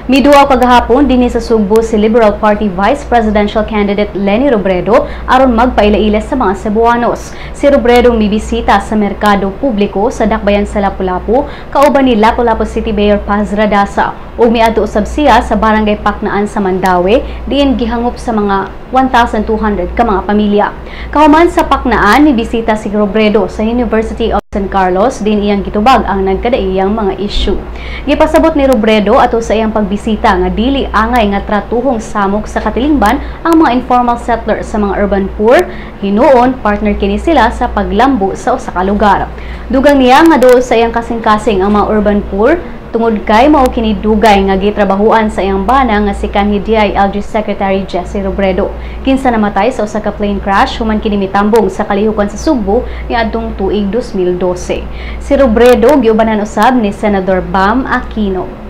Miduaw kagahapon dinhi sa Sugbo si Liberal Party Vice Presidential Candidate Leni Robredo aron magpaila-ila sa mga Cebuanos. Si Robredo mibisita sa merkado publiko sa Dakbayan sa Lapu-Lapu kauban ni Lapu-Lapu City Mayor Paz Radaza ug miadto usab siya sa Barangay Paknaan sa Mandaue, diin gihangop sa mga 1,200 ka mga pamilya. Kahuman sa Paknaan, mibisita si Robredo sa University of San Carlos, din iyang gitubag ang nagkadaiyang mga issue. Gipasabot ni Robredo ato sa iyang pagbisita nga dili angay nga tratuhong samok sa katilingban ang mga informal settlers sa mga urban poor, hinuon partner kini sila sa paglambo sa usa ka lugar. Dugang niya nga duol sa iyang kasing-kasing ang mga urban poor tungod kay mao kini dugay nga gitrabahuan sa iyang bana nga si kanhi DILG Secretary Jesse Robredo, kinsa namatay sa usa ka plane crash human kini mitambong sa kalihukan sa Sugbo niadtong tuig 2012. Si Robredo giubanan usab ni Senador Bam Aquino.